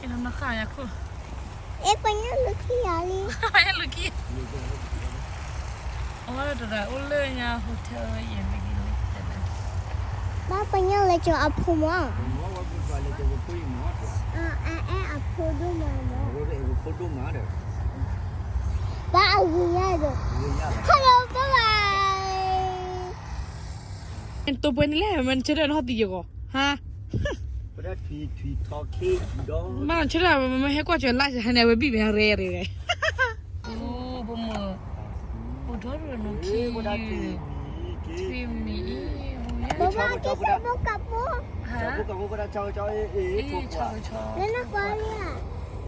နဃၣ်ယၤခိၣ်, အဲ ပှၤညၣ်လူၤခံယၤလံ, ပှၤညၣ်လူၤခံ, အဝဲတဒၣ်အိၣ်လၢညါ hotel ယဲၢ်မ့ၢ်ဂ့ၤလၢတဲလဲၣ်, ဘၣ်ပှၤညၣ်လဲၤကၠီၤအဖိမး, အဲ အဲအဖိဒိၣ်မးမး, ဘၣ်အဂ့ၤညါဒီး, hello bye bye. တိာ်ပှဲၤန့ၣ်လဲၣ် မ့ၢ်နဆၢထၢၣ်နဟီၣ်သံယဂီၢ်, ဟါ, မ့ၢ်နဆၢထၢၣ် မ့ၢ်ဟဲကွၢ်စၢၤလၢဟဲန့ၣ် အဝဲဘံၣ်မ့ၢ်ရဲရဲဝဲ, အိၣ် ပမိၢ်, အိၣ်ဒီးနီၢ်ခံ, ထွံၣ်မံၤ, ဘၣ်ဘၣ်က့ၤကဘိကဘိ, ကဘိကဘိ, လၢနကွၢ်လံဧါ,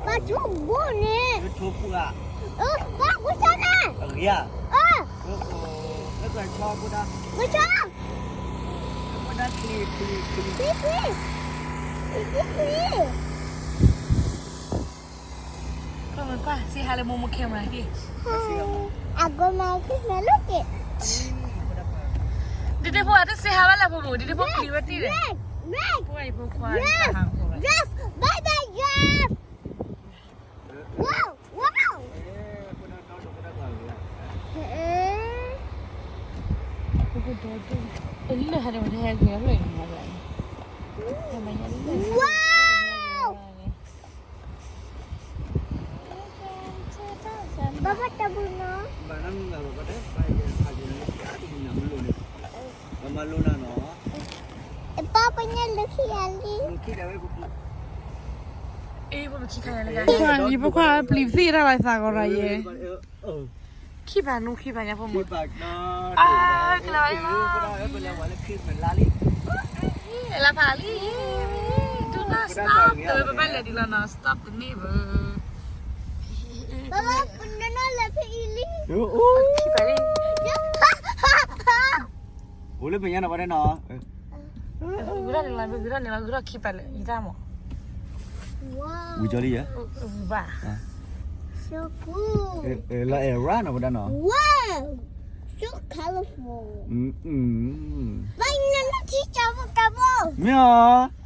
ပှၤထိၣ်ဘိန့ၣ်, ပှၤကူစါတၢ်, အဂ့ၤဧါ, ကဆီ, ကဆီ, ချံချံ, ချံချံ, ကွၢ်ကွၢ် say hi လၢမိၢ်မိၢ် camera ဟ့ၣ်, အကိမၤ camera လီၤက့ၤ, ဒ်ဒ်ဖိအတ say hi ဘၣ်လၢဖိမုၣ် ဒ်ဒ်ဖိပျံၤဝဲတံၢ်ဒီး, ဖိအံၤဖိခွါ, yes, bye bye, yes, wow, wow. လၢဟဲဒၣ်ဝဲတဟဲက့ၤလၢ, wow. ဘၣ်ဘၣ်တၢ်ပူၤနီၤ, ဘၣ်ပှၤညၣ်လူၤခံယၤလံ, ယဖိခွါပျံၤသ့ၣ်တၢ်လီၤသးကီးရၤယဲ, ခံဖးနူခံဖးညါဖိမုၣ်, အါ ကျၢၤလီၤ, လၢဖးလံ, do not stop တဝဲပဘၣ်လဲၤဒ်လီၤနီၤ stop တမ့ၢ်ဘၣ်, ဘၣ်ဘၣ်ပနနီၢ်လဲၤဖဲအံၤလံ, ခံဖးလံ, အိၣ်လၢမဲာ်ညါနီၤ ပှၤတဲနီၤ, ဂုၤထီၣ်န့ၣ်လီၤ ဂုၤထီၣ်န့ၣ်လီၤ ဂုၤထီၣ်ခံဖးလၢယတၢ်မး, ဝံၤကၠီလံယဲ, ဝံၤဘၣ်, so cool, လၢအဲၣ်ရၣ်နီၤ ပှၤတဲနီၤ, wow, so colorful, ဘၣ်နနီၢ်ထံဆၣ်ဖိကၣ်ဖိ, မ့ၢ်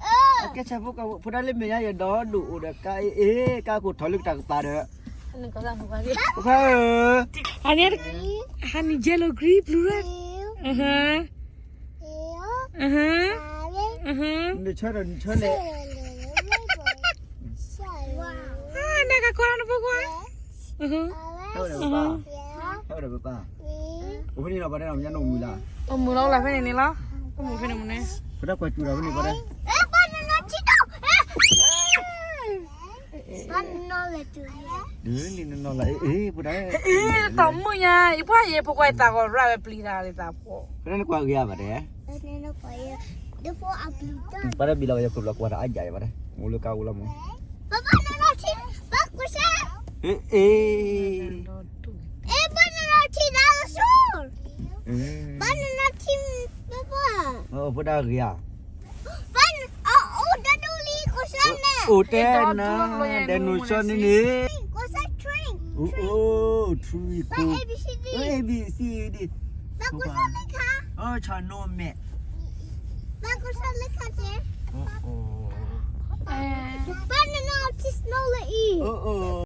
အီၤ, ကဲဆၣ်ဖိကၣ်ဖိ ဖိဒၣ်လၢမဲာ်ညါယဒီဒိၣ်အိၣ်ဒီးကါအ့ၣ်အ့ၣ် ကါခိၣ်ထီၣ်လၢကတၢ်ကပၤဒီး, ဖိခွါဧၢ, ဟါန့ၣ် yellow green blue red, နဆၢဒီးနဆၢလဲၣ်, နကကိးနဖိခွါ, ဟဲဒီးပပၢ်, အိၣ်ဖဲန့ၣ်လီၤ ပှၤတဲနီၤ မ့ၢ်ညါနအိၣ်မုာ်လၢ, အိၣ်မုာ်လီၤ အိၣ်လၢဖဲန့ၣ်န့ၣ်လီၤ, အိၣ်မုာ်ဖဲန့ၣ်မုၢ်န့ၣ်, ပတၢ်ကွၢ်စူၤဒီးဖဲန့ၣ် ပှၤတဲ ဘၣ်နနီၢ်လဲၤတုၤ, ဒ်နနီၢ်လၢ အ့ၣ် ပှၤတဲ, အ့ၣ် တၢ်မုၣ်ညါ ယပှၤယဲဖိခွါယသးဂီၤရၣ်ဝဲပျံၤတၢ်လၢသးဖိ, ပှၤတဲနကွၢ်ဂ့ၤဧါ ပှၤတဲ, ပှၤတဲဘံလီၤဝဲယခိၣ်ဘျီကွၢ်တၢ်အါယၤ ပှၤတဲ, အိၣ်လၢကါအိၣ်လီၤမး, ဘၣ်ဘၣ်နနီၢ်ထံ, ဘၣ်ကွၢ်စၢ်, အ့ၣ် ဘၣ်နနီၢ်ထံဒၣ်လၢစိ, ဘၣ်နနီၢ်ထံ, ဘၣ်ဘၣ်, ဖိဒၣ်ဂ့ၤဧါ, ဘၣ်, အိၣ်တဒူၣ်လံ ကစၢ်န့ၣ်, အိၣ်တဲနၤ, ဒဲနိၣ်စီန့ၣ်န့ၣ်, ကစၢ် train, အိၣ် train, ဘၣ် A B C D, A B C D, ဘၣ်ကစၢ်လၢခါ, ဆၣ်နိမဲာ်, ဘၣ်ကစၢ်လၢခါတဲ, ဘၣ်နနီၢ်ထံ snow လၢအံၤ, အိၣ်